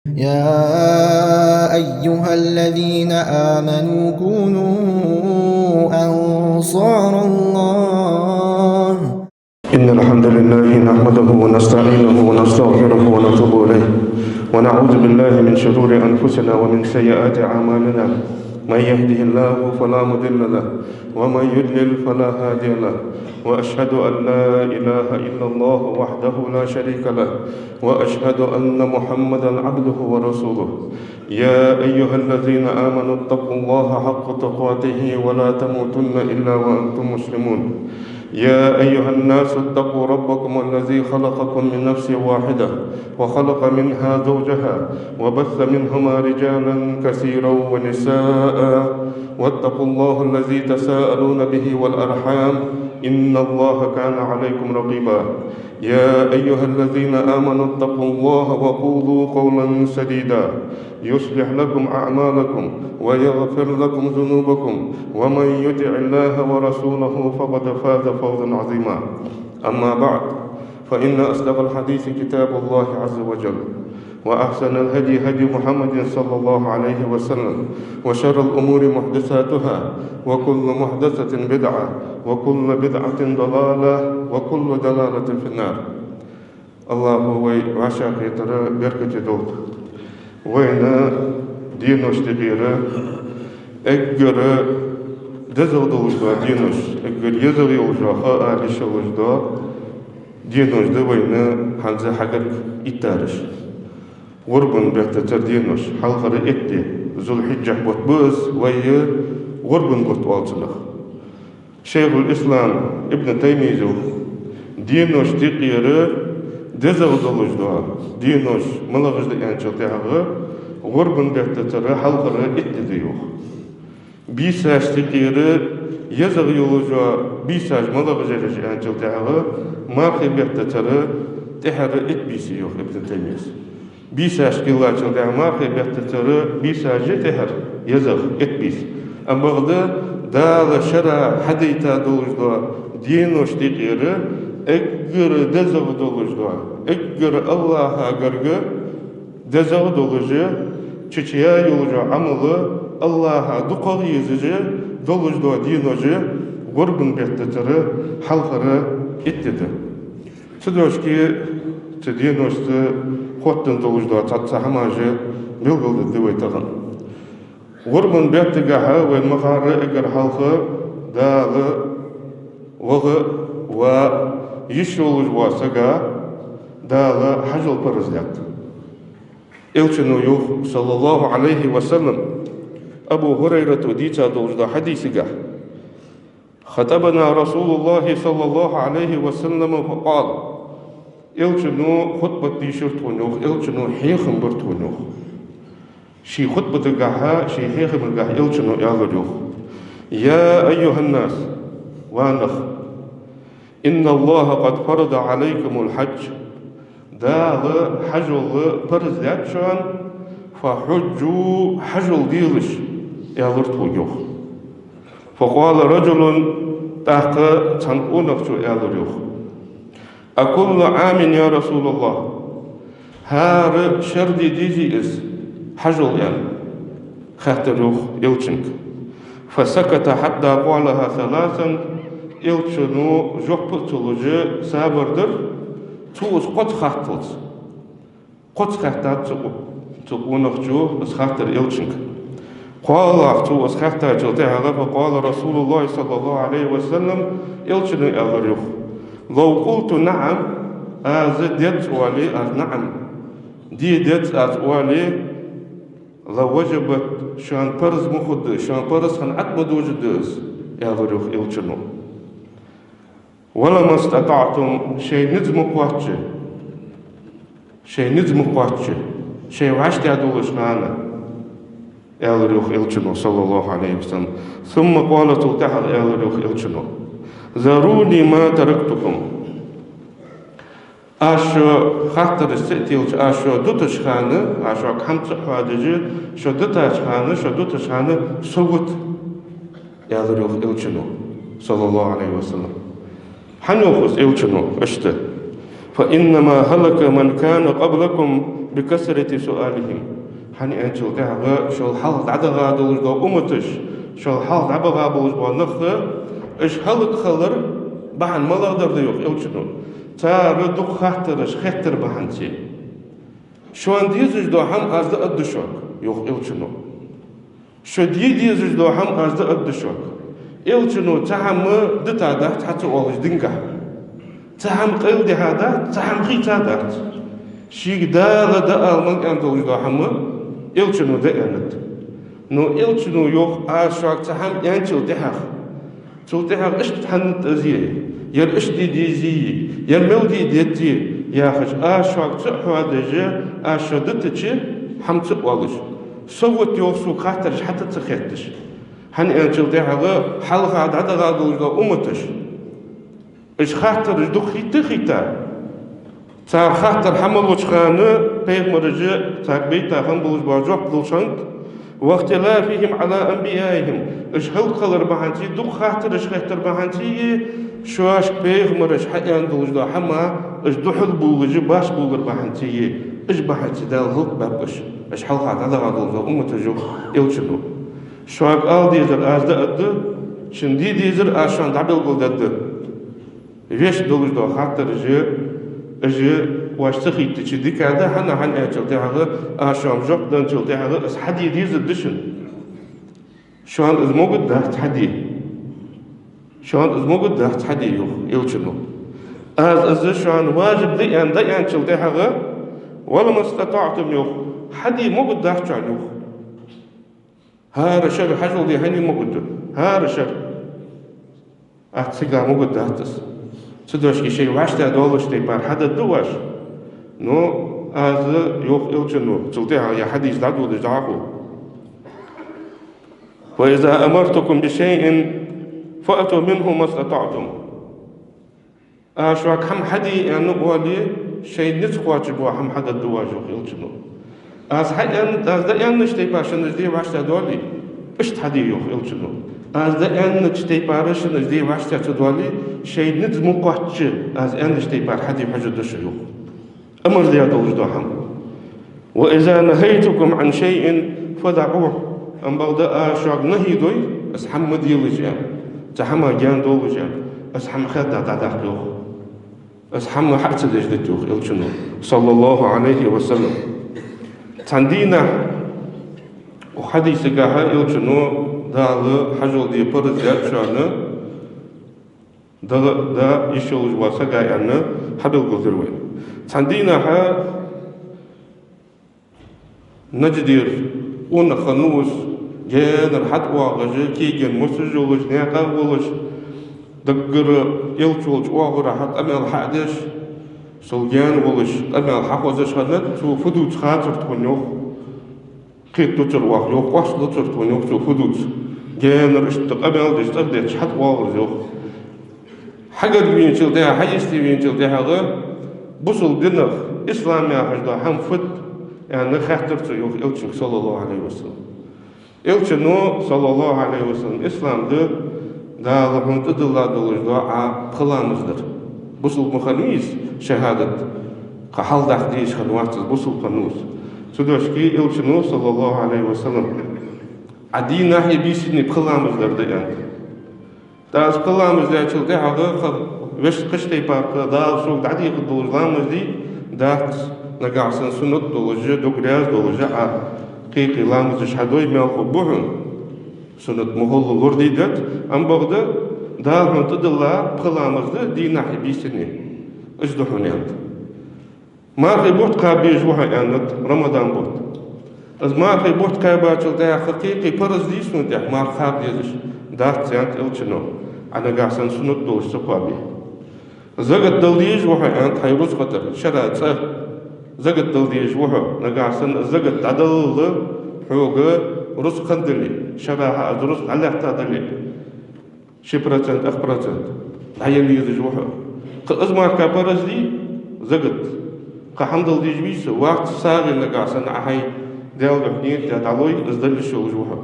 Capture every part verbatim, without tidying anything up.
يا أيها الذين آمنوا كونوا أنصار الله. إن الحمد لله نحمده ونستعينه ونستغفره ونتوب إليه، ونعوذ بالله من شرور أنفسنا ومن سيئات أعمالنا. من يهده الله فلا مضل له، ومن يضلل فلا هادي له، وأشهد أن لا إله إلا الله وحده لا شريك له، وأشهد أن محمدا عبده ورسوله. يا أيها الذين آمنوا اتقوا الله حق تقاته ولا تموتن إلا وأنتم مسلمون. يا أيها الناس اتقوا ربكم الذي خلقكم من نفس واحدة وخلق منها زوجها وبث منهما رجالا كثيرا ونساء واتقوا الله الذي تساءلون به والأرحام إن الله كان عليكم رقيبا. يا أيها الذين آمنوا اتقوا الله وقولوا قولا سديدا يصلح لكم أعمالكم ويغفر لكم ذنوبكم ومن يطع الله ورسوله فقد فاز فوزا عظيما. أما بعد، فإن أصدق الحديث كتاب الله عز وجل، وأحسن الهدي هدي محمد صلى الله عليه وسلم، وشر الأمور محدثاتها، وكل محدثة بدعة، وكل بدعة ضلالة، وكل ضلالة في النار. АллахӀа вай вӀашагӀкхетар беркате долда. Вайна деношта юкъера эггара дезагӀа долаш дола денош, эггара езагӀа йолаш йола ха ала йиш йолаш дола денош да вайна хӀанз хьагарга иттараш. ГӀурбан бетта тара денош, хьалхара итт ди, Зулхьиджа бутт ба из, вай гӀурбан бутт оал цунах. Шайхул-Ислам Ибн Таймийяс йоах, деношта юкъера дезагӀа долаш дола денош малагӀаш да аьнначул тӀехьагӀа, гӀурбан бетта тара хьалхара итт ди да йоах. Бийсашта юкъера езагӀа йолаш йола бийсаш малагӀаш я аьнначул тӀехьагӀа, мархий бетта тара тӀехьара итт бийса я йоах Ибн Таймийяс. Бийсаш кхеллачул тӀехьагӀа мархий бетта тара бийсаш я тӀехьара езагӀа, итт бийса. Амма бакъда Дала шера хьадайта долаш дола деношта юкъера эггара дезагӀа долаш дола, эггара АллахӀа гарга дезагӀа долаш, чу-чу яь йолаш йола Ӏамал АллахӀа дукхагӀа езаш долаш дола денош гӀурбан бетта тара хьалхара итт ди да. Цу дешаца, цу деношца хоттаденна долаш дола цхьацца хӀамаш белгалдергда вай тахан. ГӀурбан беттагахьа вайна ма харра, эггара хьалха Дала ваха, ва йиш йолаш вола сага Дала хьажол парз даьд. Элчано йоах, саллаллахӀу Ӏалайхи ва саллам, Абу Хурайрата дийца долаш дола хьадисагахьа: خطبنا رسول الله صلى الله عليه وسلم فقال. Элчано хутбат дийшар тхона йоах, Элчано хьехам бир тхона йоах. Ший хутбатагахьа, ший хьехамагахьа Элчано аьлар йоах: يا أيها الناس, ва нах, إن الله قد فرض عليكم الحج. Дала хьажол парз даьд шоана, فحجوا, хьажол делаш, аьлар тхога йоах. فقال رجل, тӀаккха цхьан къонахчо аьлар йоах: أكل عام يا رسول الله؟ ХӀара шера ди дезий из хьажол, аьнна, хаьттар йоах Элчанга. فسكت حتى قالها ثلاثا, Элчано жоп а ца луш сабар дир, цо из кхозза хатталца. Кхозза хаьттад цу къо-, цу къонахчо из хаттар Элчанга. قال, цо из хаьттачул тӀехьагӀа, فقال رسول الله صلى الله عليه وسلم, Элчано аьлар йоах: لو قلت نعم, аз деза оале, аз نعم, де деза аз оале, لوجبت, шоана парз ма хургда, шоана парз хинна Ӏат ма дожаргда из, аьлар йоах Элчано. ولما استطعتم, шоай низ ма кхоачча, шоай низ ма кхоачча, шоай вӀаштӀехьа долаш хана, аьлар йоах Элчано, саллаллахӀу Ӏалайхи ва саллам. ثم قال, цул тӀехьагӀа аьлар йоах Элчано: ذروني ما تركتكم. Аз шо хаттарашца а телча, аз шо дуташ хана, аз шуга хӀама ца хьоадеш, шо дуташ хана, шо дуташ хана со вита, аьлар йоах Элчано, саллаллахӀу Ӏалайхи ва саллам. ХӀана йоах из Элчано иштта? فإنما هلك من كان قبلكم بكثرة سؤالهم. ХӀана аьлча тӀехьагӀа шул хьалха дӀадахача долаш дола умматаш, шул хьалха дӀабаха болаш бола нах, уж хӀалакхилар бахьан малагӀа дар да, йоах Элчано. Цар дукха хаттараш хеттар бахьанца. Шоана дезаш дола хӀама аз дӀааргда шуга, йоах Элчано. Шо де дезаш дола хӀама аз дӀааргда шуга. Элчано цхьа хӀама дитадац хьа ца оалаш дингахьа. Цхьа хӀама къайладихьадац, цхьа хӀама хийцадац. Шийга Дала дӀаала мел аьнна долаш дола хӀама Элчано дӀааьннад. Но Элчано йоах, аз шуга цхьа хӀама аьнначул тӀехьагӀа, цул тӀехьагӀа иштта хӀанад аз е, ер иштта де дезий, ер мел де дезий яхаш, аз шуга ца а хьоадеш, аз шо дитача хӀама ца оалаш. Со вут йоах сога хаттараш хьа ца хетташ. ХӀана аьлча тӀехьагӀа хьалха дӀадахача долаш дола умматаш, уж хаттараш дукха хетта а хетта, цар хаттар хьа ма луча хана пайхамараша царга байтта хинна болаш бола жоп луш хиннад. واختلافهم على أنبيائهم. Уж хӀалакхилар бахьанца, дукха хаттараш хеттар бахьанца, шоашка пайхамараша хьааьнна долаш дола хӀама уж духьал болаш, башха болар бахьанца, уж бахьанца Дала хӀалакбаьб уж. Уж хьалха дӀадахача долаш дола умматаш, йоах Элчано. Шуга ала дезар аз дӀааргда, шоана де дезар аз шоана дӀабелгалдергда. Вешта долаш дола хаттараш, уж оаш ца хеттача дика да, хӀана, хӀана аьлча тӀехьагӀа, аз шоана жоп денначул тӀехьагӀа, аз хьаде дезар да шоана. Шоана из могаргдац хьаде. Шоана из могаргдац хьаде, йоах Элчано. Аз из шоана важиб да аьнна дӀааьнначул тӀехьагӀа, ولما استطعتم, йоах, хьаде могаргдац шоана, йоах. ХӀара шера хьажол де хьаде могаргда. ХӀара шера. Аз цига могаргдац аз. Цудухьа шоай вӀаштӀехьадоалача тайпара хьадергда оаш. Но аз, йоах Элчано, цул тӀехьагӀа ер хьадис дӀадодаш дӀахо: وإذا أمرتكم بشيء فأتوا منه ما استطعتم. Аз шуга хӀама хьаде аьнна оале, шоай низ кхоачаш бола хӀама хьадергда оаш, йоах Элчано. Аз хьааьнна, аз дӀааьннача тайпара шоана из де вӀаштӀехьадоале, иштта хьаде, йоах Элчано. Аз дӀааьннача тайпара шоана из де вӀаштӀехьа ца доале, шоай низ ма кхоачча, аз аьннача тайпара хьаде хьожаргда шо, йоах. Амар даь долаш дола хӀама. وإذا نهيتكم عن شيء فدعوه. Амма бакъда аз шуга нахьи дой, из хӀама ма делаш аьнна, цу хӀамах гаьна долаш аьнна, из хӀама хадда дӀадаккха, йоах. Из хӀама хьа ца деш дита, йоах Элчано, صلى الله عليه وسلم. Цхьан дийнахьа, укх хьадисагахьа Элчано Дала хьажол де параз даьд шоана, да, да, йиш йолаш вола саг ва аьнна, хьабелгалдир вайна. Цхьан дийнахьа Надждера къонах хиннав из, гаьнара хьатӀавоагӀаш, кегий мосаш йолаш, наькъа а волаш, даггара Элча волча оагӀорахьа къамаьл хьа а деш, цул гаьна волаш, къамаьл хьахозаш хиннад, цо фу дувц хацар тхона, йоах. Кхетаду цар, йоах, йоах, къоастаду цар тхона, йоах, цо фу дувц. Гаьнара иштта къамаьл деш, цӀагӀа детташ хьатӀавоагӀар из, йоах. Хьагарга веначул тӀехьагӀа, хьайистте веначул тӀехьагӀа, бусалба динах, ислам яхаш дола хӀама фуд аьнна хаьттар цо, йоах, Элчанга, صلى الله عليه وسلم. Элчано, صلى الله عليه وسلم, ислам ди Дала хьона тӀадилла долаш дола Ӏа пхи ламаз дар. Бусалба ма хиннавий из, шахӀадат, кхы хьалдаккха дезаш хиннавац из, бусалба хиннав из. Цудухьа Элчано, صلى الله عليه وسلم, Ӏа дийнахьеи бийсаннеи пхи ламаз дар да аьннад. ТӀаккха аз пхи ламаз даьчул тӀехьагӀа кхы вешта кхыча тайпара кхы Дала сога дӀадекхаргдолаш ламаз дий, дац, нагахьа санна суннат долаш, дограьза долаш Ӏа кхы-кхы ламазаш хьадой, мел хургба хьона. Суннат ма хулла лораде деза, амма бакъда Дала хьона тӀадилла пхи ламаз да дийнахьеи бийсаннеи. Уж да хьона аьннад. Мархий бутт кхаба безаш ва хьо аьннад, Рамадан бутт. Из мархий бутт кхаьбачул тӀехьагӀа кхы-кхы параз дий сона тӀехьа марха кхаба дезаш? Дац, аьннад Элчано, Ӏа нагахьа санна суннат долаш ца кхоабе. Закат дала дезаш ва хьо, аьннад, хьай рузкъа тӀара, шера цкъа закат дала дезаш ва хьо, нагахьа санна закат дӀадаллал хьога рузкъа хинна дале, шера хьа из рузкъа дӀалаьтта дале. Ши процент, ах процент дӀаяла езаш ва хьо. Кхы из марха параз дий, закат? Кхы хӀама дала дезаш вий со? Вац, сагӀа, нагахьа санна Ӏа хьай Даьла духьа нийят даь дӀалой, из дала йиш йолаш ва хьо.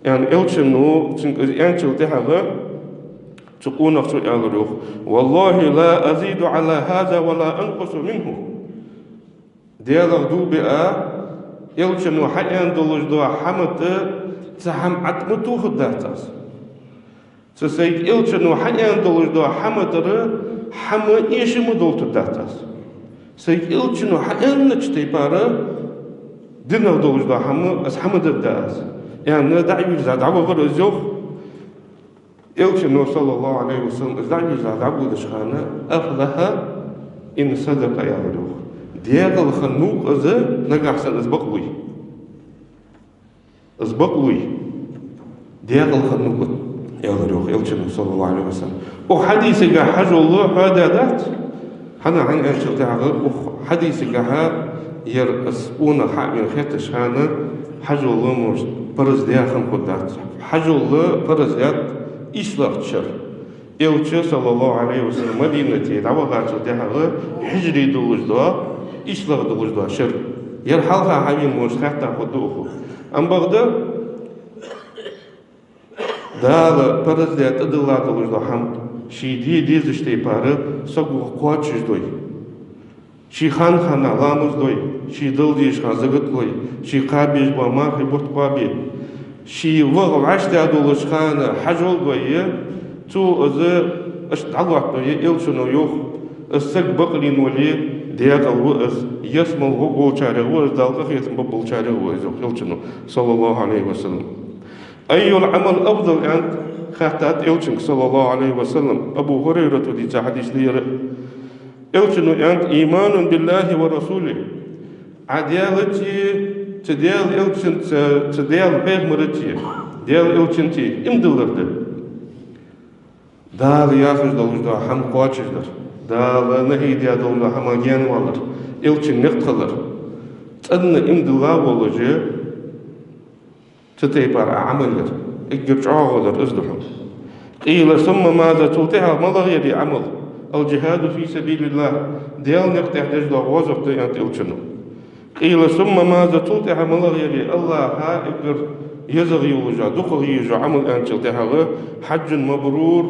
Аьнна, Элчано цунга из аьнначул тӀехьагӀа, Цу къонахчо аьлар йоах: «والله لا أزيد على هذا ولا أنقص منه». Даьлах дув биа, Элчано хьааьнна долаш дола хӀама тӀа цхьа хӀама Ӏа тӀа ма тохаргдац аз. Цу сайга Элчано хьааьнна долаш дола хӀама тӀара хӀама эша ма долийтаргдац аз. Сайга Элчано хьааьннача тайпара динах долаш дола хӀама аз хьа ма дергда аз, аьнна, дӀа а вийрза дӀавахар из йоах. Элчано, صلى الله عليه وسلم, из дӀа а вийрза дӀаводача хана: «أفلح إن صدق», аьлар йоах. Даькъала хиннав из, нагахьа санна из бакълой. Из бакълой. Даькъала хиннав из, аьлар йоах Элчано, صلى الله عليه وسلم. Укх хьадисага хьажол хьоадаь дац? ХӀана, хӀана аьлча тӀехьагӀа укх хьадисага хьа ер аз къонах хьа а вена хеташ хана, хьажол, может, параз даь хинна хургдац. Хьажол параз яц ийслагӀча шера. Элча, صلى الله عليه وسلم, Мадинате дӀавахачул тӀехьагӀа хьижри долаш дола, ийслагӀа долаш дола шера. Ер хьалха хьавена, может, хаьтта хургда укхо. Ам бакъда, Дала параз даь тӀадилла долаш дола хӀама, ший де дезача тайпара саго кхоачашдой, ший хана-хана ламаз дой, ший дала дезаш хана закат лой, ший кхаба безаш бола мархий бутт кхоабе, ший ваха вӀаштӀехьа долаш хана хьажол дой, цо из иштта дӀалоаттадой, Элчано йоах: «Из саг бакълийнна вале, даькъала ва из, ялсмала гӀоргволчарех ва из, Дала къахетам бергболчарех ва из», йоах Элчано, صلى الله عليه وسلم. «أي العمل أفضل», аьнна, хаьттад Элчанга, صلى الله عليه وسلم, Абу ХӀурайрата дийца хьадис да ер. Элчано аьннад: «إيمان بالله ورسوله». Ӏа Даьлацеи, цу Даьла Элчанцеи, цу Даьла Пайхамарацеи, Даьла Элчанцеи иман диллар да. Дала яхаш долаш дола хӀама кхоачашдар, Дала нахьи даь долаш дола хӀамах гаьнавалар, Элчан никъ тӀахилар. ЦӀена иман дилла волаш, цу тайпара Ӏа Ӏамал яр, эггара чӀоагӀа дар из да хьона. «قيل ثم ماذا», цул тӀехьагӀа малагӀа яр из Ӏамал? «الجهاد في سبيل الله», Даьла никъ тӀехь деш дола гӀазот да, аьннад Элчано. «قيل ثم ماذا», цул тӀехьагӀа малагӀа яр из АллахӀа эггара езагӀа йолаш йола, дукхагӀа езаш йола Ӏамал, аьнначул тӀехьагӀа: «حج مبرور»,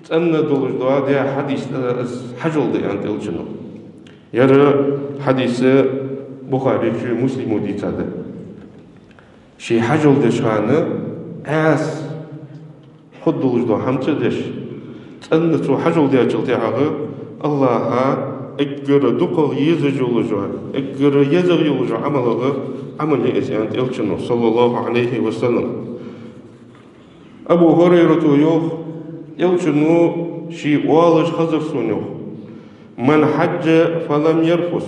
цӀена долаш дола даь хьадис, э, из хьажол да, аьннад Элчано. Ер хьадис Бухаречои Муслимо дийцад. Ше хьажол деш хана Ӏаьса хургдолаш дола хӀама ца деш, цӀена цо хьажол даьчул тӀехьагӀа АллахӀа эггара дукхагӀа езаш йолаш йола, эггара езагӀа йолаш йола Ӏамалех Ӏамал я из, аьннад Элчано, صلى الله عليه وسلم. Абу ХӀурайрата йоах, Элчано ше оалаш хезар сона, йоах: «من حج فلم يرفث».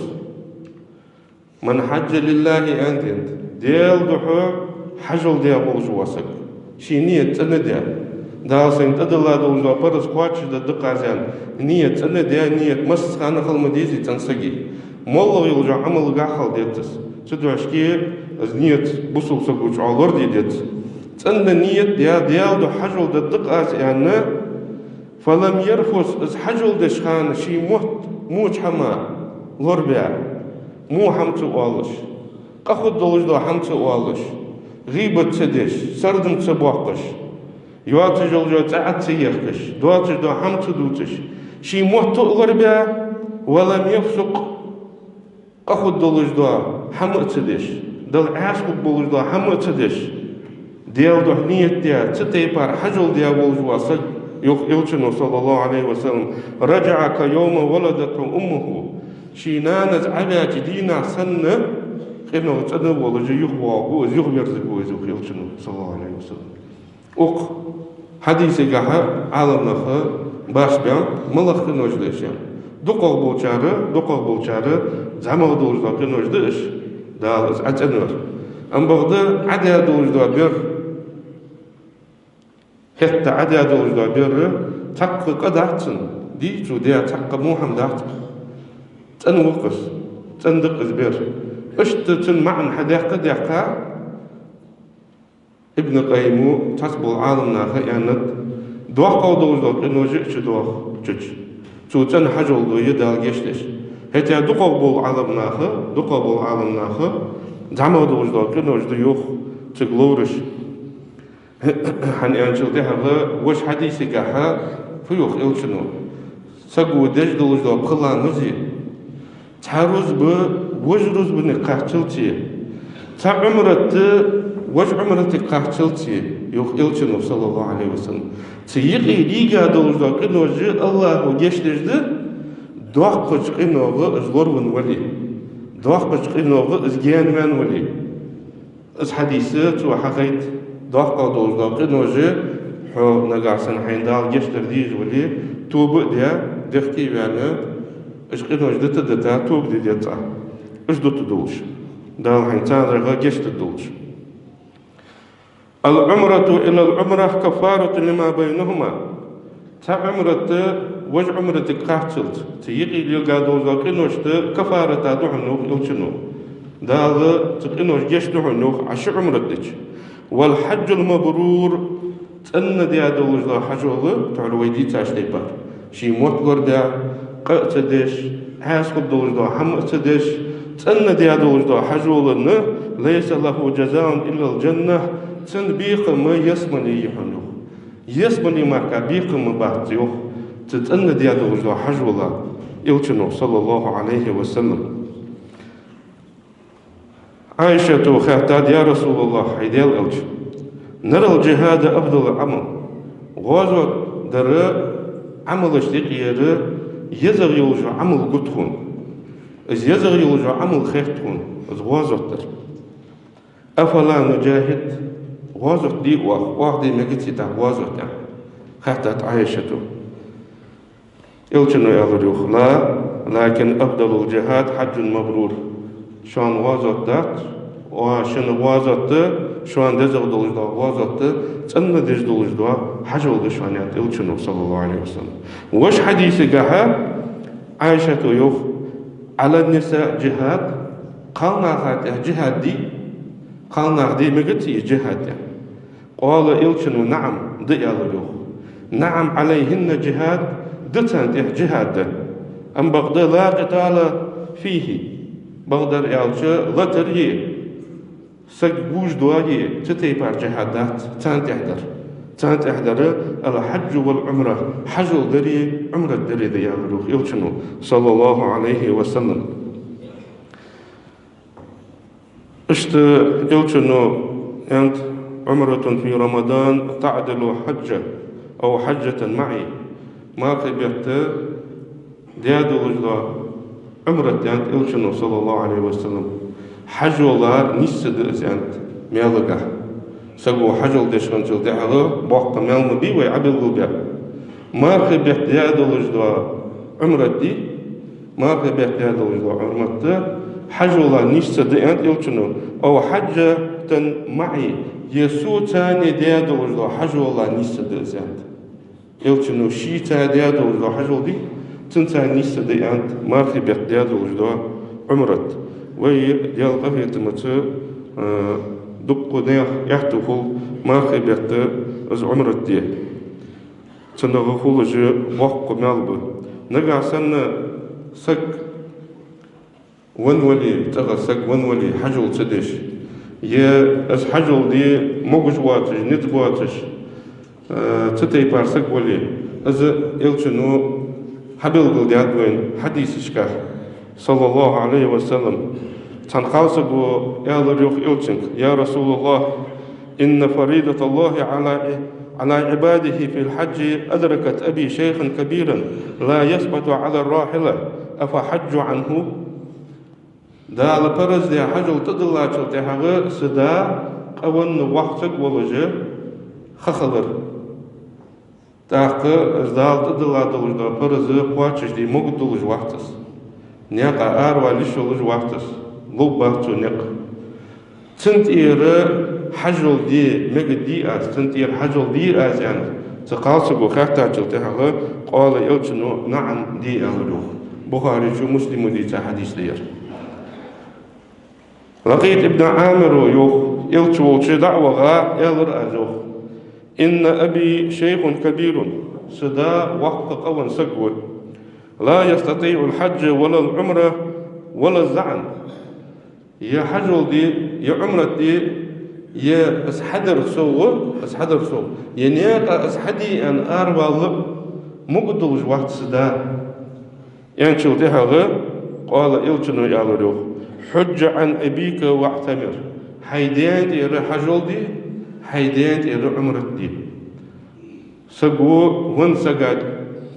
«من حج لله», аьннад, Даьла духьа хьажол даь волаш вола саг, ший ният цӀена даь, Дала сайна тӀадилла долаш дола параз кхоачашдергда-кх аз аьнна, ният цӀена даь, ният массахана хила ма дезий цӀена сага. МоллагӀа йолаш йола Ӏамалгахьа хила деза из. Цудухьа шке из ният бусалба саго чӀоагӀа лораде деза. ЦӀена ният даь, Даьла духьа хьажол дергда-кх аз аьнна, «فلم يرفث», из хьажол деш хана ший мотт воча хӀамах лорабаь, во хӀама ца оалаш, къа хургдолаш дола хӀама ца оалаш, гӀийбат ца деш, сардам ца боаккхаш, йоацаш йолаш йола цӀи Ӏо ца ехкаш, доацаш дола хӀама ца дувцаш, ший мотт а лорабаь, «ولم يفسق», къа хургдолаш дола хӀама а ца деш, Далла Ӏаьса хургболаш дола хӀама а ца деш, Даьла духьа ният даь, цу тайпара хьажол даь волаш вола саг, йоах Элчано, صلى الله عليه وسلم: «رجع كيوم ولدته أمه». Ший нанас Ӏоваьча дийнахьа санна, къинойх цӀена а волаш, юхавоагӀаргва из, юхаверзаргва из, йоах Элчано, صلى الله عليه وسلم. Укх хьадисагахьа Ӏаламнаха башха баьннаб, малагӀа къинош да уж. ДукхагӀа болчар, дукхагӀа болчар зӀамагӀа долаш дола къинош да уж, Дала из Ӏоцӏенвар. Ам бакъда Ӏодаь долаш дола бер, хӀаьта Ӏодаь долаш дола бер, цхьаккха къа дац цун, дий, цо даь цхьаккха во хӀама дац-кх. ЦӀена ва-кх из, цӀена да-кх из бер. Иштта цун маӀан хьадаьккха а даьккха, Ибн Къаййима, цхьацца бола Ӏаламнаха аьннад, доккхагӀа долаш дола къинош а чудоагӀа цу чу. Цо цӀена хьажол дой Дала гешт деш. ХӀаьта дукхагӀа бола Ӏаламнаха, дукхагӀа бола Ӏаламнаха зӀамагӀа долаш дола къинош да йоах цига ловраш. ХӀана аьлча тӀехьагӀа вож хьадисагахьа фу йоах Элчано: саго деш долаш дола пхи ламаз я, цхьа рузба вожа рузбанга кхаччалца я, цхьа Ӏумрат вожа Ӏумратага кхаччалца я, йоах Элчано, саллаллахӀу Ӏалайхи ва саллам. Цу юкъе лийга долаш дола къинош АллахӀо гешт деш да, доккхача къиногӀа из лоравенна вале, доккхача къиногӀа из гаьнаваьнна вале. Из хьадис цо хьахайт, доккхагӀа долаш дола къинош, хьо нагахьа санна хьайна Дала гешт дар дезаш вале, тоба а даь, дехке а ваьнна, уж къинош дита а дита, тоба де деза цкъа. Уж дита долаш, Дала хьайна царгара гешт дергдолаш. العمرة إلى العمرة كفارة لما بينهما. Цхьа Ӏумрат вожа Ӏумратага кхаччалца, цу юкъе лелга долаш дола къиношта кафарат да хьона, йоах Элчано. Дала цу къиношта гешт ду хьона, йоах, Ӏа ши Ӏумрат дича. والحج المبرور, цӀена даь долаш дола хьажол, тхьовра вай дийцача тайпара, ший мотт лорадаь, къа а ца деш, Ӏаьса хургдолаш дола хӀама а ца деш, цӀена даь долаш дола хьажол, ليس له جزاء إلا الجنة, цун бекхам ялсмале я хьона, йоах. Ялсмале мара бекхам бац, йоах, цу цӀена даь долаш дола хьажола, Элчано, саллаллахӀу Ӏалайхи ва саллам. Ӏайшата хаьттад: يا رسول الله, хӀай Даьла Элча, نرى الجهاد أفضل العمل. ГӀазот дар Ӏамалашта юкъера езагӀа йолаш йола Ӏамал гу тхона. Из езагӀа йолаш йола Ӏамал хет тхона, из гӀазот дар. أفلا نجاهد؟ ГӀазот дий оаха, оаха де мегаций тӀаккха гӀазот, аьнна, хаьттад Ӏайшата. Элчано аьлар, йоах: لا، لكن أفضل الجهاد حج مبرور. Шоана гӀазот дац, оаха шоана гӀазот да, шоана дезагӀа долаш дола гӀазот да, цӀена деш долаш дола хьажол да шоана, аьннад Элчано, саллаллахӀу Ӏалайхи ва саллам. Вож хьадисагахьа Ӏайшата йоах: على النساء جهاد, кхалнаха тӀа жихӀад дий? Кхалнаха де мегаций из жихӀад, аьнна? قال, Элчано: نعم, да, аьлар, йоах. نعم عليهن جهاد, да царна тӀа жихӀад да. Амма бакъда لا قتال فيه, бакъдар аьлча, латар е, саг гуш доа е, цу тайпара жихӀад дац царна тӀа дар. Царна тӀа дар الحج والعمرة, хьажол дари Ӏумрат дари да, аьлар, йоах, Элчано, саллаллахӀу Ӏалайхи ва саллам. Иштта Элчано аьннад: عمرة في رمضان تعدل حجة أو حجة معي. Мархий бетта даь долаш дола Ӏумрат, аьннад Элчано, саллаллахӀу Ӏалайхи ва саллам, хьажола нийсса да из, аьннад, маьлагахьа. Саго хьажол деш хинначул тӀехьагӀа боккха маьл ма бий вай Ӏобелгалбаь. Мархий бетта даь долаш дола Ӏумрат дий, мархий бетта даь долаш дола Ӏумрат да, хьажола нийсса да, аьннад Элчано, أو حجة معي, е со царна даь долаш дола хьажола нийсса да из, аьннад. Элчано шийца даь долаш дола хьажол дий, цунца нийсса да, аьннад, мархий бетта даь долаш дола Ӏумрат. Вай Даьла къахетамца, а, дуккха наьха аьттув хул мархий бетта из Ӏумрат де. Цунах хулаш боккха маьл ба. Нагахьа санна саг венна вале, цӀагӀа саг венна вале, хьажол ца деш, е из хьажол де могаш воацаш, низ боацаш, э, цу тайпара саг вале, из Элчано хьабелгалдаьд вайна хьадисашка, саллаллахӀу Ӏалайхи ва саллам. Цхьан кхалсаго аьлар, йоах, Элчанга: يا رسول الله, إن فريضة الله على، على عباده في الحج أدركت أبي شيخا كبيرا لا يثبت على الراحلة، أفأحج عنه؟ Дала параз даь хьажол тӀадиллачул тӀехьагӀа са да къавенна воккха саг волаш ха хилар. ТӀаккха из Дала тӀадилла долаш дола параз кхоачашде могаргдолаш вац из. Наькъа аравала йиш йолаш вац из. Ловбац цо никъ. Цунна тӀера хьажол де мегаргдий аз, цунна тӀера хьажол дий аз, аьнна, цу кхалсаго хаьттачул тӀехьагӀа, قال, Элчано: نعم, де, аьлар, йоах. Бухарийчо, Муслимо дийца хьадис да ер. Лакъит ибн Ӏамиро йоах, Элча волча дӀа а ваха, аьлар аз, йоах: إن أبي شيخ كبير, са да воккха къавенна саг ва, لا يستطيع الحج ولا العمرة ولا الزعن. Е хьажол де, е Ӏумрат де Е из хьадарах совгӀа, из хьадарах совгӀа, е наькъа из хьаде аьнна аравала а мукӀа долаш вац са да. Аьнначул тӀехьагӀа, къала, Элчано аьлар йоах: «حج عن أبيك واعتمر». Хьай даьна тӀера хьажол де, хьай даьна тӀера Ӏумрат де. Саго веннача сага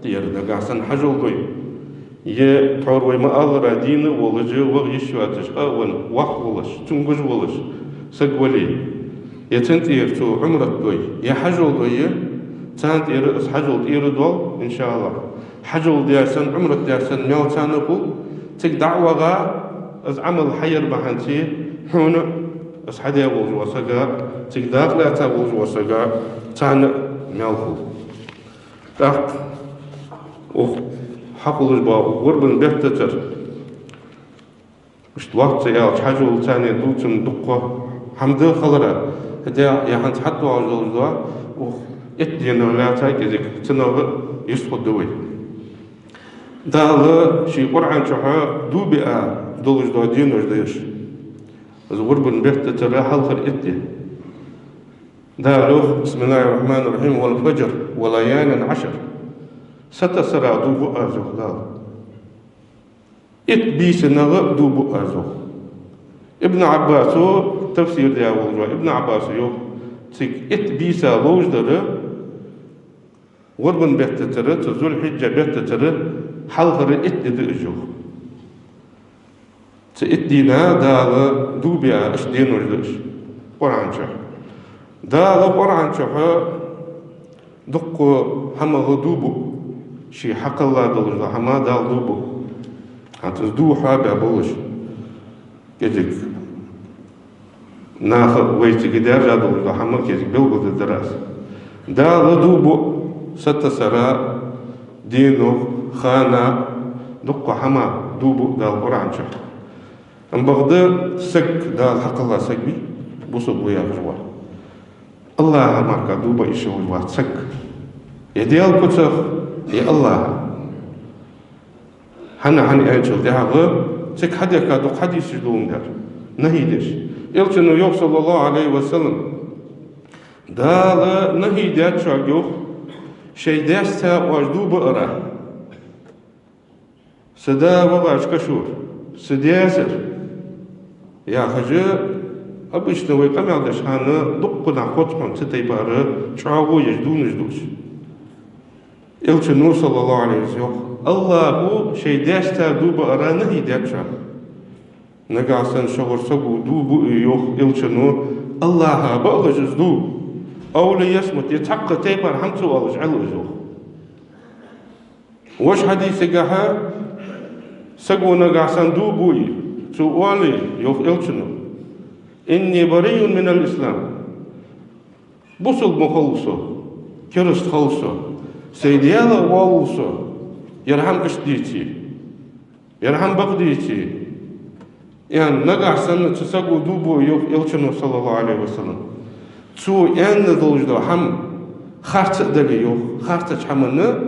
тӀера нагахьа санна хьажол дой. Е тхьовра вай ма аллара, дийна а волаш, ваха йиш йоацаш, къа а венна, воккха волаш, цамогаш волаш саг вале, е цун тӀера цо Ӏумрат дой, е хьажол дой, е царна тӀера из хьажол тӀера доал, иншааллахӀ. Хьажол даьча санна, Ӏумрат даьча санна маьл царна хул, цига дӀа а ваха, из Ӏамал хьаяр бахьанца хьона, из хьадаь волаш вола сага, цига дакъа лаьца волаш вола сага, царна маьл хул. ТӀаккха укх хьакхоллаш бола гӀурбан бетта тӀара, иштта вац ца аьлча, хьажол царна дувцам дуккха хӀама да хилара, хӀаьта е хӀанз хьатӀадоагӀаш долаш да, укх итт денах лаьца кӀезига, цунах йистхургда вай. Дала ший Къуръан чу дув биа долаш дола денош да уж. Из гӀурбан бетта тӀара хьалхара итт ди. Дала йоах: بسم الله الرحمن الرحيم، «والفجر وليال عشر». Сатоссара дув бу аз, йоах Дала. Итт бийсанах дув бу аз, йоах. Ибн Ӏаббаса, тафсир даь волаш вола Ибн Ӏаббаса йоах, цига итт бийса ловш дар гӀурбан бетта тӀара, цу Зуль-Хьиджа бетта тӀара хьалхара итт ди да уж, йоах. Цу итт дийнах Дала дув биа иштта денош да уж Къуръан чу. Дала Къуръан чу дуккха хӀамах дув бу, ший хьакхелла долаш дола хӀама Дала дув бу. ХӀанз из дув хьабаь болаш, кӀезига наха а вайцига а даьржа долаш дола хӀама кӀезига белгалдергдар аз. Дала дув бу сатоссара, денох, ханах, дуккха хӀамах дув бу Дала Къуръан чу. Амма бакъда саг, Дала хьакхелла саг вий, бусалба ва яхаш вола, АллахӀа мара дув биа йиш йолаш вац саг. Е Даьла куцах, е АллахӀа. ХӀана, хӀана аьлча, тӀехьагӀа цига хьадехка дукха хьадисаш долаш дар, нахьи деш. Элчано йоах, صلى الله عليه وسلم, Дала нахьи даьд шуга, йоах, шоай даьшца оаш дув биара. Са да вагӀаш кашора, са даьсар, яхаш, обычно вай къамаьл деш хана дуккха нах хоз хьона цу тайпара чӀоагӀо еш дувнаш да уж. Элчано, صلى الله عليه وسلم, йоах: АллахӀа шоай даьшца дув биара нахьи даьд шуга. Нагахьа санна шугара саго дув буъе, йоах Элчано, АллахӀа баалаш из дув, أو ليصمت, е цхьаккха тайпара хӀама ца оалаш Ӏел из, йоах. Вож хьадисагахьа, саго нагахьа санна дув буъе, цо оале, йоах Элчано: إني بريء من الإسلام. Бусалба ма хилва со, кераста хилва со, сай Даьлах воалл со, ер хӀама иштта деце, ер хӀама бакъ деце, аьнна, нагахьа санна цу саго дув буъе, йоах Элчано, صلى الله عليه وسلم. Цо аьнна долаш дола хӀама харц а дале, йоах, харцача хӀаманна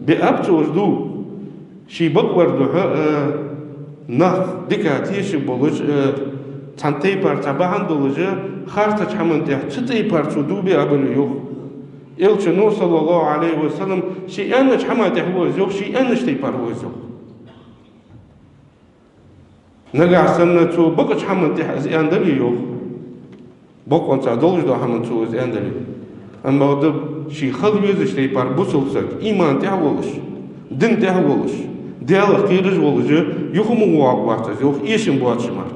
биаб цо из дув. Ший бакъвар духьа, э, нах дика тешаш болаш, э, цхьан тайпара цхьа бахьан долаш, харцача хӀаман тӀехьа цу тайпара цо дув биа бале, йоах. Элчано, صلى الله عليه وسلم, ше аьннача хӀаман тӀехьа ва из, йоах, ше аьннача тайпара ва из, йоах. Нагахьа санна цо бакъача хӀаман тӀехьа из аьнна дале, йоах, бокъонца долаш дола хӀаман цо из аьнна дале. Амма бакъда ший хила везача тайпара бусалба саг, иман тӀехьа волаш, дин тӀехьа волаш, Даьлах кхераш волаш, юха ма воагӀа вац из, йоах, эшам боацача мара.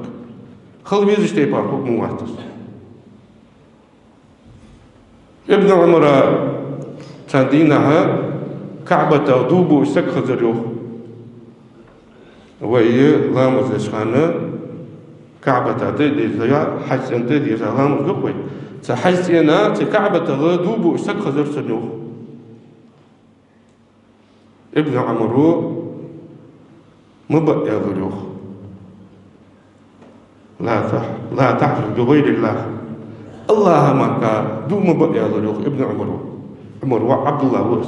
Хила везача тайпара хургма вац из. Ибн Ӏумара цхьан дийнахьа КаӀбатах дув буаш саг хезар, йоах. Вай ламаз деча хана КаӀбата тӀа а деза, ХьажцӀен тӀа а деза ламаз ду-кх вай. Цу ХьажцӀена, цу КаӀбатах дув буаш саг хезар цунна, йоах. Ибн Ӏумара ма биа аьлар, йоах. لا تح-، لا تحلف بغير الله. АллахӀа мара дув ма биа аьлар, йоах, Ибн Ӏумара. Ӏумара воӀ ӀабдуллахӀ ва из.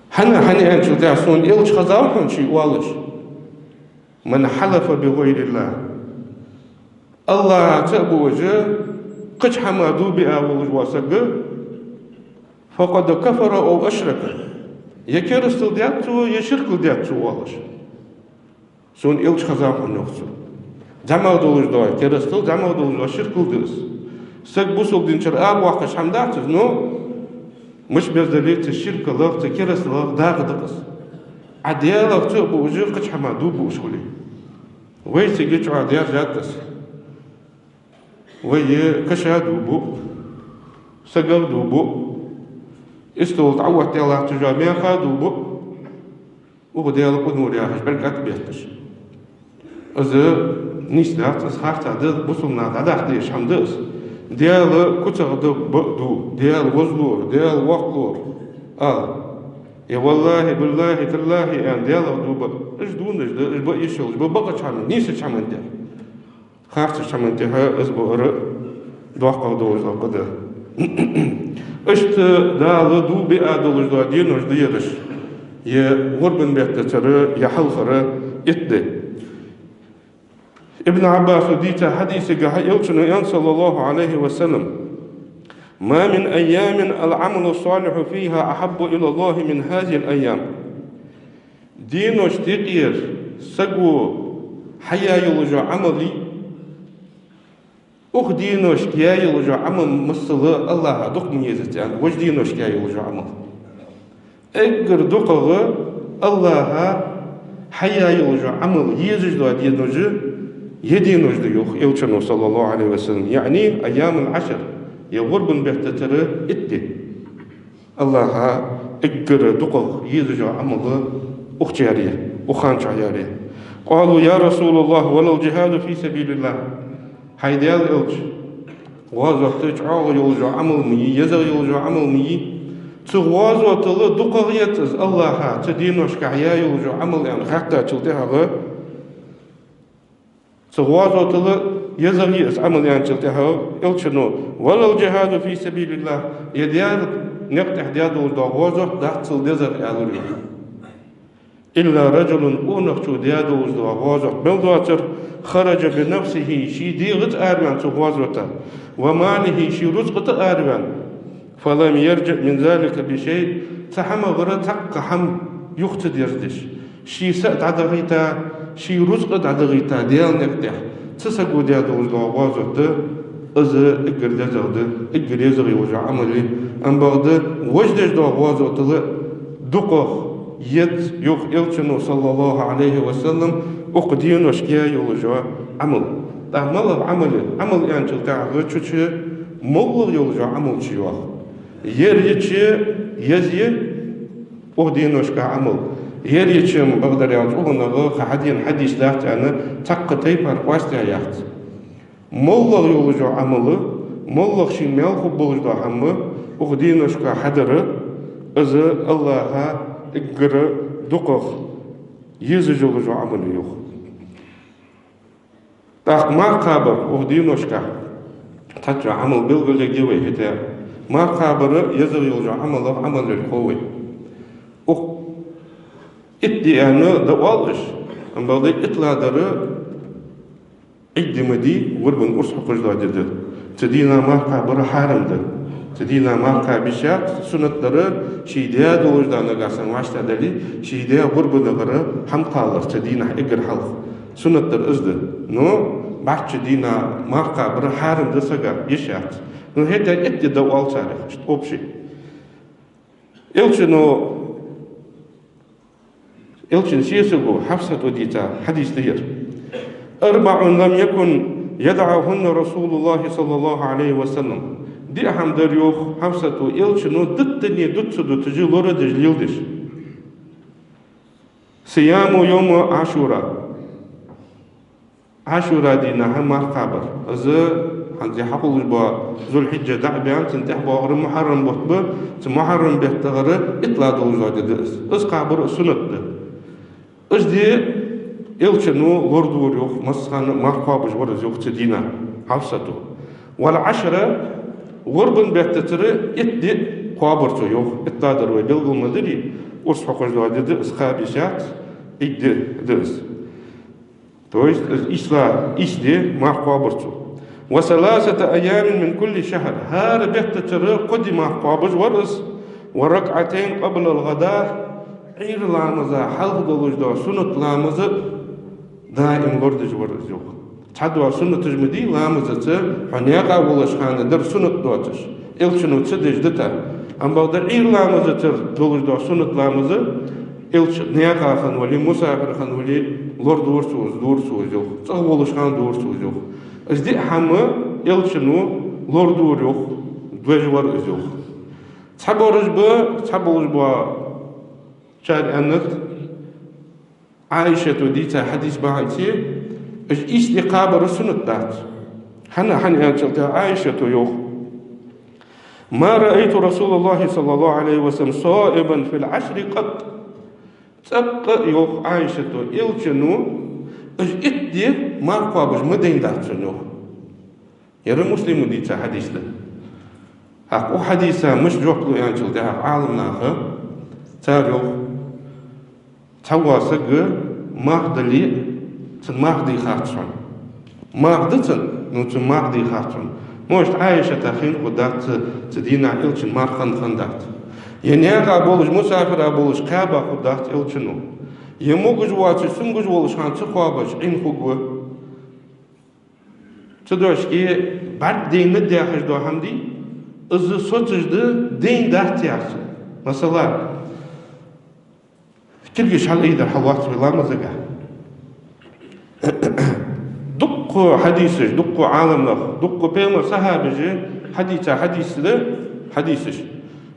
ХӀана, хӀана аьлча, тӀехьа сона Элча хезав хьона ше оалаш: من حلف بغير الله. АллахӀаца а буаш, кхыча хӀаман дув биа волаш вола саг, فقد كفر أو أشرك, е керастал даьд цо, е ширкал даьд цо, оалаш. Сона Элча хеза хьона, йоах цо. ЗӀамагӀа долаш дола керастал, зӀамагӀа долаш дола ширкал да из. Саг бусалба динчара араваккхаш хӀама дац из, но мишта беза дале а цу ширкалах, цу керасталах дакъа да-кх из. Ӏа Даьлах ца буаш, кхыча хӀаман дув буаш хуле. Вай цига чӀоагӀа даьржад из. Вай каша дув бу, сагах дув бу, истола тӀа Ӏооттадаь латтача меха дув бу, укх Даьла къинойх яхаш бӀарг тӀабетташ. Из нийса дац, из харцахьа да, бусалба наха дӀадаккха дезаш хӀама да из. Даьла куцах да б-, дув, Даьла вазлора, Даьла воккхалора ала. Е валлахӀи, биллахӀи, таллахӀи аьнна, Даьлах дув ба. Уж дувнаш да, уж ба йиш йолаш, ба бакъача хӀаман, нийсача хӀаман тӀа. Харцача хӀаман тӀа из баар доккхагӀа долаш дола къа да. Иштта Дала дув биа долаш дола денош да ераш, е гӀурбан беттацара, е хьалхара итт ди. Ибн Ӏаббаса дийца хьадисагахьа Элчано аьннад, صلى الله عليه وسلم: ما من أيام العمل الصالح فيها أحب إلى الله من هذه الأيام. Деношта юкъера саго хьаяь йолаш йола Ӏамал, укх деношка яь йолаш йола Ӏамал массала АллахӀа дукха ма езац, аьнна, вож деношка яь йолаш йола Ӏамал. Эггара дукхагӀа АллахӀа хьаяь йолаш йола Ӏамал езаш дола денош, е денош да, йоах Элчано, صلى الله عليه وسلم, яъни أيام العشر, е гӀурбан беттацара итт ди. АллахӀа эггара дукхагӀа езаш йола Ӏамал укх чу яр, укх хана чу яр. قالوا: يا رسول الله، ولا الجهاد في سبيل الله. ХӀай Даьла Элча, гӀазот чӀоагӀа йолаш йола Ӏамал ма йий, езагӀа йолаш йола Ӏамал ма йий. Цу гӀазотал дукхагӀа яц из АллахӀа цу деношка яь йолаш йола Ӏамал, аьнна, хаьттачул тӀехьагӀа, цу гӀазотал езагӀа я из Ӏамал, аьнначул тӀехьагӀа Элчано: ولا الجهاد في سبيل الله, е Даьла наькъа тӀа даь долаш дола гӀазот дац цул дезагӀа, аьлар, йоах. إلا رجل, къонахчо даь долаш дола гӀазот мел доацар, خرج بنفسه, ший дегӀаца араваьнна цу гӀазота, وماله, ший рузкъа тӀа араваьнна, فلم يرجع من ذلك بشيء, цу хӀамагара цхьаккха хӀама юха ца дерзадеш, ший са а дӀадахийта, ший рузкъа а дӀадахийта Даьла наькъа тӀа, цу саго даь долаш дола гӀазот да из эггара дезагӀа да, эггара езагӀа йолаш йола Ӏамал я. Амма бакъда вож деш дола гӀазотал дукхагӀа яц, йоах Элчано, صلى الله عليه وسلم, укх деношка яь йолаш йола Ӏамал. ТӀаккха малагӀа Ӏамал я? Ӏамал аьнначул тӀехьагӀа чуча моллагӀа йолаш йола Ӏамал чуйоагӀа. Ер йича еза я укх деношка Ӏамал. Ер йича, бакъдар аьлча, цу хӀаманга кхы хьадена хьадис дац аьнна, цхьаккха тайпара къоастаяь яц. МоллагӀа йолаш йола Ӏамал, моллагӀа шийна маьл хургболаш дола хӀама укх деношка хьадар, из АллахӀа эггара дукхагӀа езаш йолаш йола Ӏамал я, йоах. ТӀаккха марха кхабар укх деношка цхьацца Ӏамал белгалъергья вай, хӀаьта марха кхабар езагӀа йолаш йола Ӏамалах Ӏамал лелхо вай. Укх итт ди аьнна дӀаоал уж, амма бакъда итлагӀдар Ӏид ди ма дий, гӀурбан урс хьокхаш дола ди да. Цу дийнахьа марха кхабар хьарам да. Цу дийнахьа марха кхаба йиш яц, суннат дар ший даь долаш да, нагахьа санна вӀаштӀехьадале, ший даь гӀурбанагара хӀама кхалар цу дийнахьа эггара хьалха. Суннат дар из да. Но бӀарчча дийнахьа марха кхабар хьарам да сага, йиш яц. Но хӀаьта итт ди дӀаоал царех, иштта общий. Элчано, Элчан сесаго Хьафсато дийца хьадис да ер: أربع لم يكن يدعهن رسول الله صلى الله عليه وسلم. Диъ хӀама дар, йоах Хьафсато, Элчано диттане дуц ца дуташ, лорадеш, леладеш. صيام يوم عاشوراء. Ӏашура дийнахьа марха кхабар. Из хӀанз хьахулаш бола Зулхьиджа дӀа а баьнна, цун тӀехьа боагӀар Мухьаррам бутт ба, цу Мухьаррам беттагара итлагӀа долаш дола ди да из. Из кхабар суннат да. Из ди Элчано лорадора, йоах, массахана марха кхоабаш вар из, йоах, цу дийнахьа Хьафсато. والعشر, гӀурбан беттацара итт ди кхоабар цо, йоах. ИтлагӀдар вай белгал ма дарий, урс хьокхаш дола ди да из, кхаба йиш яц, Ӏид ди да из. То есть из исла-, исс ди марха кхоабар цо. وثلاثة أيام من كل شهر. ХӀара беттацара кхо ди марха кхоабаш вар из. وركعتين قبل الغداة. Ӏуйра ламаза хьалха долаш дола суннат ламаз даим лорадеш вар из, йоах. Цхьадола суннаташ ма дий ламазаца, хьо наькъа волаш хана дар суннат доацаш. Элчано ца деш дита. Амма бакъда Ӏуйра ламазацара долаш дола суннат ламаз, элча наькъа хинна вале, мусафир хинна вале, лорадора цо из, дора цо из, йоах. ЦӀагӀа волаш хана дора цо из, йоах. Из диъ хӀама элчано лорадора, йоах, деш вар из, йоах. Цхьабараш ба, цхьаболаш ба, цар аьннад, Ӏайшата дийца хьадис бахьанце, уж ийс ди кхабар суннат дац. ХӀана, хӀана аьлча, Ӏайшата йоах: ما رأيت رسول الله صلى الله عليه وسلم صائما في العشر قط. ЦӀаккха, йоах Ӏайшата, элчано уж итт ди марха кхоабаш ма дайнадац сона, йоах. Ер Муслима дийца хьадис да. ХӀаьта укх хьадиса мишта жоп лу аьнначул тӀехьагӀа Ӏаламнаха, цар йоах, цхьавола саг марха дале, цун марха дий хац хьона. Марха да цун, ну, цун марха дий хац хьона. Может, Ӏайшата хинна хургдац цу, цу дийнахьа элчан марха хинна хиннадац. Е наькъа болаш, мусафира болаш кхаьба хургдац элчано. Е могаш воацаш, цамогаш волаш хана ца кхоабаш Ӏийна хургва. Цу дешаца бӀаргадайна даьхаш дола хӀама дий, из соцаш да, дайнадац яхаш. Масала, кулгаш хьалъайдар хьалоац вай ламазага. Дуккха хьадисаш, дуккха Ӏаламнах, дуккха пайхамара сахьабаша хьадийца хьадис да, хьадисаш.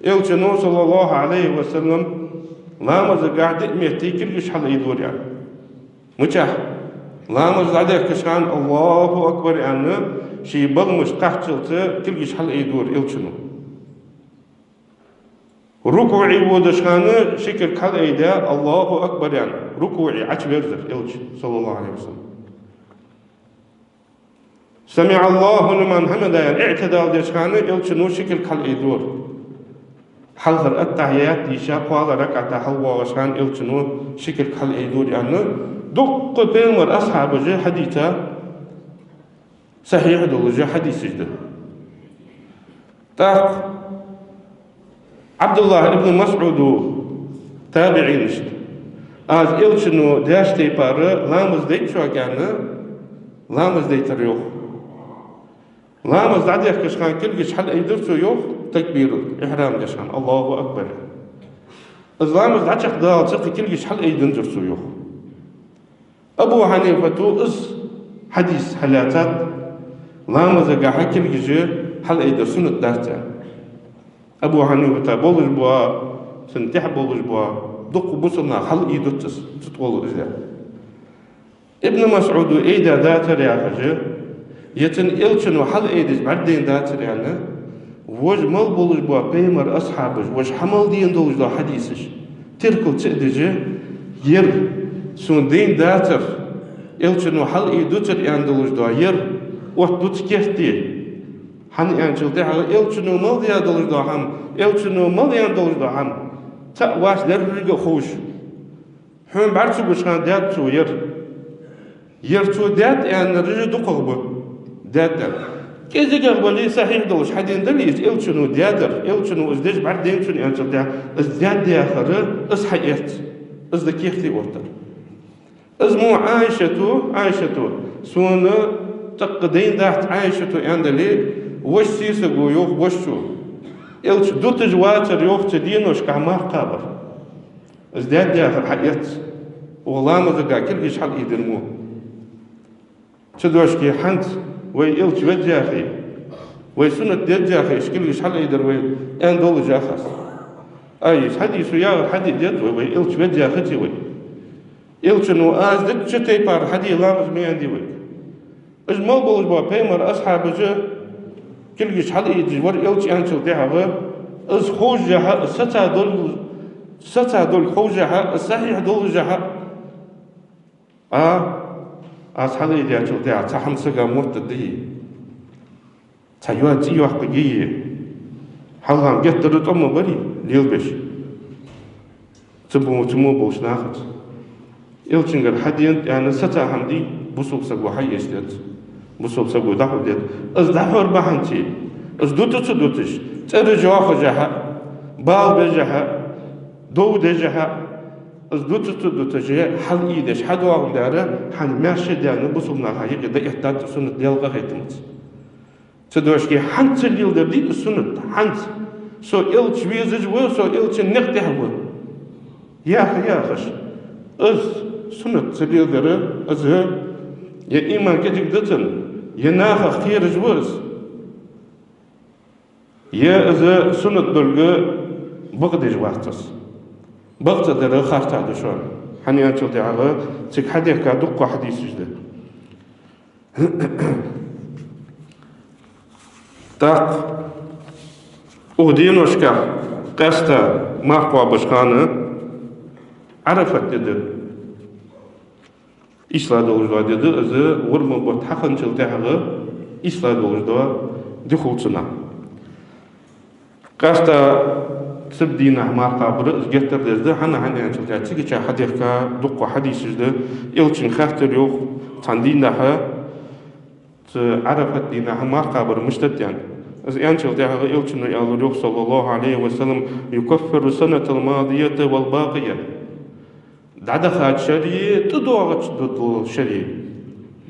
Элчано, саллаллахӀу Ӏалайхи ва саллам, ламазага диъ метте кулгаш хьалъайдора аьнна. Мичахьа? Ламаз дӀадехкаш хана «Аллаху акбар» аьнна, ший баламашта кхаччалца кулгаш хьалъайдора элчано. РукуӀе водаш хана ши кулг хьалъайдаь, «Аллаху акбар» аьнна, рукуӀе Ӏочуверзар элча, саллаллахӀу Ӏалайхи ва саллам. «سمع الله لمن حمده» аьнна, иӀтидал деш хана элчано ши кулг хьалъайдора. Хьалхара аттахьият дийша, кхоалагӀа ракаӀата хьалвоагӀаш хана элчано ши кулг хьалъайдора аьнна, дуккха пайхамара асхьабаша хьадийца, сахьихь долаш хьадисаш да. ТӀаккха ӀабдуллахӀ ибн МасӀуда, табиӀинашта: «Аз элчано деш тайпара ламаз дайт шуга», аьнна, ламаз дайтар, йоах. Ламаз дӀадехкаш хана кулгаш хьалъайдир цо, йоах, такбират ихьрам деш хана, «Аллаху акбар». Из ламаз дӀачакхдаллалца кулгаш хьалъайдинзар цо, йоах. Абу Хьанифата из хьадис хьалаьцад, ламазагахьа кулгаш хьалъайдар суннат дац аьнна. Абу Хьанифата болаш бола, цунна тӀехьа болаш бола дуккха бусалба нах хьалъайдуц из, цу тӀагӀолла из. Ибн МасӀуда айдаь дацар яхаш, е цун элчано хьалъайдеш бӀаргадайна дацар аьнна, вож мел болаш бола пайхамара асхьабаш, вож хьа мел дена долаш дола хьадисаш теркал ца а деш, ер сона дайна дацар, элчано хьалъайдуцар аьнна долаш дола ер оттадуц керте. ХӀана аьлча тӀехьагӀа элчано мел даь долаш дола хӀама, элчано мел аьнна долаш дола хӀама цаӀ вац деррига а ховш. Хьона бӀарга ца гуш хана даьд цо ер. Ер цо даьд аьннараш дукхагӀа ба. Даьд аьнна. КӀезигагӀа бале, сахьихь долаш хьадена дале из, элчано даьдар, элчано из деш бӀаргадайнад цунна аьнначул тӀехьагӀа, из даьд яхар, из хьаэц. Из да керте оттар. Из мо Ӏайшата, Ӏайшата, сона цӀаккха дайна дац Ӏайшата аьнна дале, вож сесаго, йоах, вожачо, элча дуташ вацар, йоах, цу деношкахьа марха кхабар. Из даьд яхар хьаэц. Укх ламазага кулгаш хьалъайдир мо. Цу дешаца хӀанз вай элча веза яхе, вай суннат деза яхе, уж кулгаш хьалъайдар вай аьнна долаш яхац. Ай, из хьадисо яхар хьаде деза вай, вай элча веза яхац вай. Элчано аз дитача тайпара хьаде ламаз ма аьннадий вайга. Уж мел болаш бола пайхамара асхьабаша кулгаш хьалъайдеш вар элча аьнначул тӀехьагӀа, из ховшшехьа, из саца долга, саца долга ховшшехьа, из сахьихь долашшехьа, а, аз хьалъайдаьчул тӀехьагӀа цхьа хӀама сага моттаргдий? Цхьа йоа цӀи йоаккхаргьий? Хьалха геттара тӀом ма барий лелабеш цу бу-, цу мо болча нахаца. Элчангара хьадена аьнна саца хӀама дий, бусалба саго хьаэца деза. Бусалба саго дӀахьор деза. Из дӀахьор бахьанца, из дуташ ца дуташ, цӀераш йоахашехьа, бала бешехьа, дов дешехьа, из дуташ ца дуташ, хьалъийдеш, хьадоагӀаш дар, хьа маьрша даьнна бусалба наха юкъе дӀаэттад суннат, Даьла къахетамца. Цу дешаца хӀанз ца леладер дий из суннат, хӀанз. Со Элча везаш ва, со Элчан никъ тӀа ва яха, яхаш. Из суннат ца леладер, из е иман кӀезига да цун, е нахах кхераш ва из, е из суннат долга бакъдеш вац из. Бакъ ца дар харцахьа да шоана. ХӀана аьлча тӀехьагӀа цига хьадехка дуккха хьадисаш да. ТӀаккха укх деношка къаьстта марха кхоабаш хана Ӏарафат ди да. Исла долаш дола ди да из, гӀурбан бутт хьахинначул тӀехьагӀа исла долаш дола ди хул цунах. Къаьстта цу дийнахьа марха кхабар из геттара деза да, хӀана, хӀана аьлча тӀехьагӀа цига хьадехка дуккха хьадисаш да. Элчанга хаьттар йоах цхьан дийнахьа, цу Ӏарафат дийнахьа марха кхабар мишта да аьнна. Из аьнначул тӀехьагӀа Элчано аьлар йоах, صلى الله عليه وسلم: «يكفر السنة الماضية والباقية». ДӀадахача шера, тӀадоагӀача ду-, ду-, шера.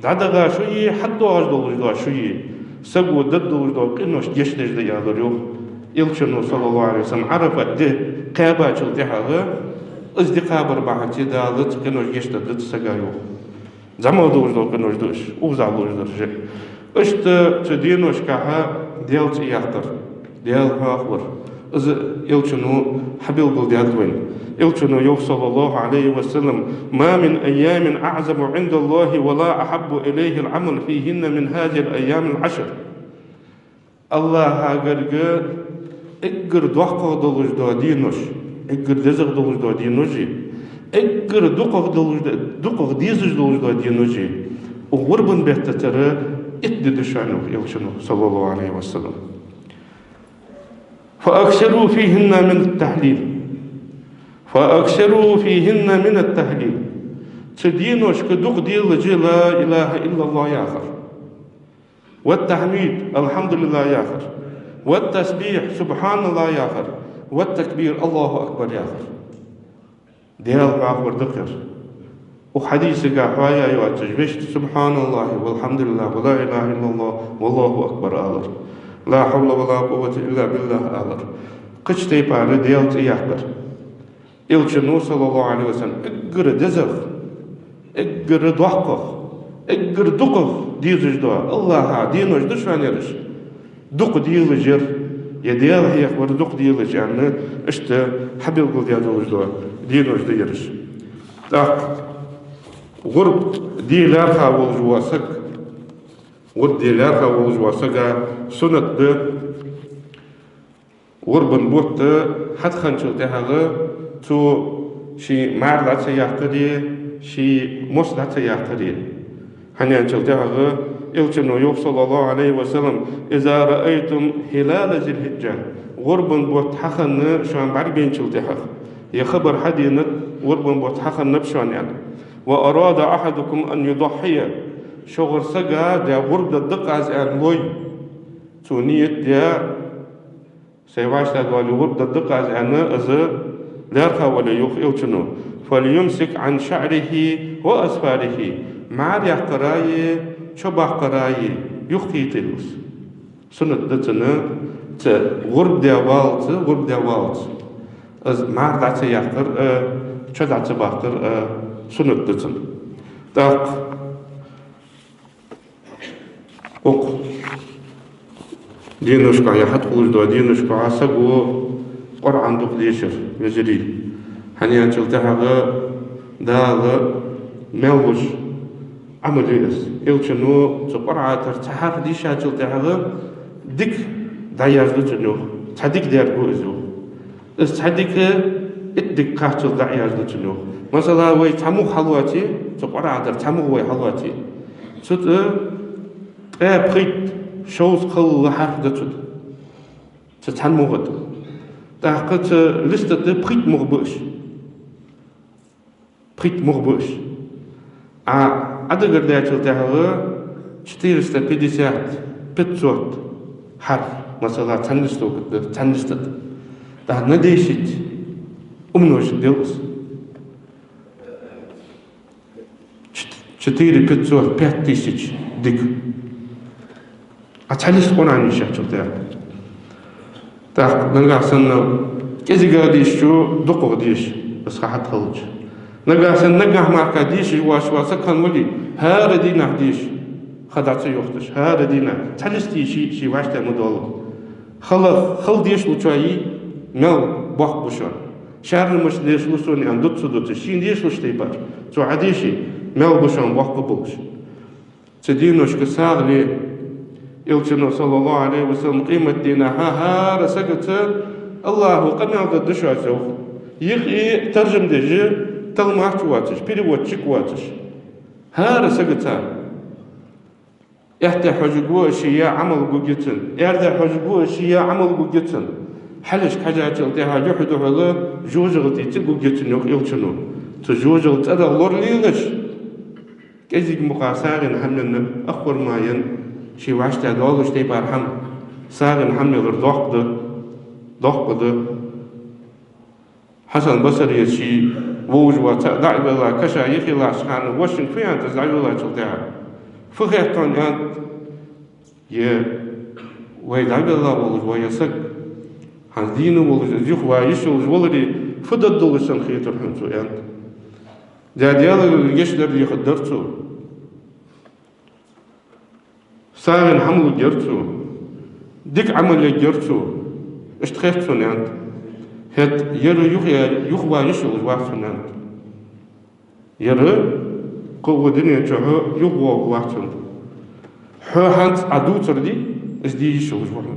ДӀадахача шера, хьадоагӀаш долаш дола шера. Саго дергдолаш дола къинош гешт деш да, аьлар йоах Элчано, صلى الله عليه وسلم, Ӏарафат ди кхаьбачул тӀехьагӀа, из ди кхабар бахьанца Дала цу къинош гешт дергда цу сага, йоах. ЗӀамига долаш дола къинош да уж, укхаза долаш дар же. Иштта цу деношкахьа Даьла цӀи яккхар, Даьла хьоахавар. Из Элчано хьабелгалдаьд вайна. Элчано йоах, صلى الله عليه وسلم: «ما من أيام أعظم عند الله ولا أحب إليه العمل فيهن من هذه الأيام العشر». АллахӀа гарга эггара доккхагӀа долаш дола денош, эггара дезагӀа долаш дола денош, эггара дукхагӀа долаш, дукхагӀа дезаш долаш дола денош, укх гӀурбан бетта тара итт ди да шоана, йоах Элчано, صلى الله عليه وسلم. «فأكثروا فيهن من التهليل. فأكثروا فيهن من التهليل». Цу деношка дукха делаш да لا إله إلا الله яхар. «والتحميد», الحمد لله яхар. «والتسبيح», سبحان الله яхар. «والتكبير», الله أكبر яхар. Даьла хьоахавар да-кх ер. Укх хьадисага хьоаяь йоацаш вешта: «سبحان الله والحمد لله ولا إله إلا الله والله أكبر» алар. «لا حول ولا قوة إلا بالله» алар. Кхыча тайпара Даьла цӀи яккхар. Элчано, صلى الله عليه وسلم, эггара дезагӀа, эггара доккхагӀа, эггара дукхагӀа дезаш дола АллахӀа денош да шоана ераш. Дукха делаш яр, е Даьла хьехавар дукха делаш, аьнна, иштта хьабелгалдаь долаш дола денош да ераш. ТӀаккха гӀурба де лаьрхӀа волаш вола саг, гӀурба де лаьрхӀа волаш волча сага суннат да гӀурбан бутт хьатӀахинначул тӀехьагӀа цо ший мӀара дӀа ца яккхари, ший мос дӀа ца яккхари. ХӀана аьлча тӀехьагӀа Элчано йоах, صلى الله عليه وسلم: «إذا رأيتم هلال ذي الحجة», гӀурбан бутт хьахинна шоана бӀаргабайначул тӀехьагӀа, е хабар хьаденад гӀурбан бутт хьахиннаб шоана аьнна. «وأراد أحدكم أن يضحي», шугӀара сага, де, гӀурба дергда-кх аз аьнна лой, цо ният даь, сай вӀаштӀехьадоале гӀурба дергда-кх аз аьнна, из лаьрхӀа вале, йоах Элчано, «فليمسك عن شعره وأظفاره», мӀара яккхараи, чобаккхараи юхакхийтийла из. Суннат да цунна, цу гӀурба де валлалца, гӀурба де валлалца из мӀара дӀа ца яккхар а, чо дӀа ца баккхар а суннат да цунна. ТӀаккха укх деношка, е хьатӀахулаш дола деношка саго Къуръан дукха дешар, вежарий. ХӀана аьлча тӀехьагӀа Дала мел луш Ӏамал я из. Элчано цу Къуръан тӀара цхьа хьарф дийшачул тӀехьагӀа дика дӀаяздо цунна, йоах. Цхьа дика даьргва из, йоах. Из цхьа дика итт дика кхаччалца дӀаяздо цунна, йоах. Масала, вай цхьа мугӀ хьалоаце, цу Къуръан тӀара цхьа мугӀ вай хьалоаце, цу тӀа ткъаь пхийтта, шовзткъа кхалла хьарф да цу тӀа, цу цхьан мугӀа тӀа. ТӀаккха цу листа тӀа пхийтта мугӀ ба уж. Пхийтта мугӀ ба уж. Ӏа, Ӏа дагардаьчул тӀехьагӀа Четыреста пятьдесят, пятьсот хьарф, масала, цхьаннеста вокат да, цхьаннеста да. ТӀаккха на десять умножить делахь. Чет-, четыре пятьсот, пять тысяч дика. А цхьаннеста Къуръан йийшачул тӀехьа. ТӀаккха нагахь санна кӀезига дешачо дукхагӀа деша, из ха хьатӀахилча. Нагахь санна наггахьа мара дешаш воацаш ва саг хинна вале, хӀара дийнахьа деша, ха дӀа ца йохийташ, хӀара дийнахьа цхьаннеста ший, ший вӀаштӀехьа ма доаллалца. Хала, хала дешалучоа маьл боккха ба шоана. Шаьрнамаш дешалу сона аьнна дувца ца дувцаш, шийна дешалуш тайпара цо Ӏодеше, маьл ба шоана боккха болаш. Цу деношка сагӀа ле. Элчано, саллаллахӀу Ӏалайхи ва саллам, къематдийнахьа хӀара сагаца АллахӀа къамаьл дергда шоана, йоах. Юхе таржам деш толмач воацаш, переводчик воацаш. ХӀара сагаца. Аьттехьа хьожаргва ший яь Ӏамал гургья цунна, аьрдехьа хьожаргва ший яь Ӏамал гургья цунна. Хьалхашка хьежачул тӀехьа духьал-духьала жожагӀатен цӀи гургья цунна, йоах Элчано. Цу жожагӀатен цӀерах лоралелаш, кӀезига мукъагӀа сагӀийна хӀама енна, ахвар ма енна, ший вӀаштӀехьа доаллаш тайпара хӀама, сагӀийна хӀама ялар доккха да, доккха да. Хьасан Басрес ший вовзаш вола цаӀ дӀавелла, каша юхе латтача хана, вошин фу аьннад из дӀавеллачул тӀехьа? Фу хет хьона, аьннад, е вай дӀавелла волаш вола е саг, хӀанз дийна волаш, из юхаваь йиш йолаш валаре, фу дергдолаш санна хетар хьона цо, аьннад. Даьла гешт дар дехаргдар цо. СагӀийна хӀама лургьяр цо. Дика Ӏамал ергьяр цо. Иштта хет сона, аьннад. ХӀаьта ер юха-, юхаваь йиш йолаш вац хьона, аьннад. Ер кхы а дунен чухь юхавоагӀаргвац хьона. Хьо хӀанз Ӏа дувцар де, из де йиш йолаш ва хьона.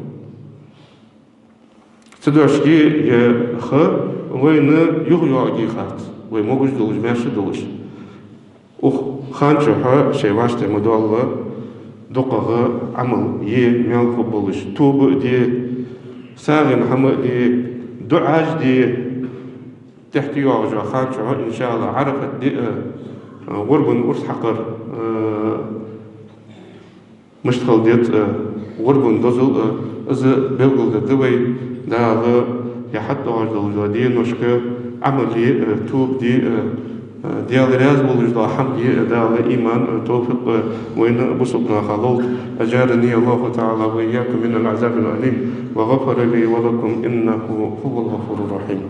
Цу дешаца ер ха вайна юхайоагӀаргьяц, вай могаш долаш, маьрша долаш. Укх хана чухь шоай вӀаштӀехьа ма доалла, дукхагӀа Ӏамал е, маьл хургболаш, тоба а де, сагӀийна хӀама а де, дуӀаш де. ТӀехьа тӀайоагӀача хана чухь, иншааллахӀ, Ӏарафат ди а, гӀурбан урс хьакхар а, мишта хила деза, э, гӀурбан дозал, э, из белгалдергда вай. Дала ер хьатӀадоагӀаш долча деношка Ӏамал е, э, тоба де, э, э, Даьла раьза волаш дола хӀама де, э, Дала иман, э, товфикъ, э, вайна а бусалба наха лолда. أجارني الله تعالى وإياكم من العذاب الأليم، وغفر لي ولكم، إنه هو الغفور الرحيم.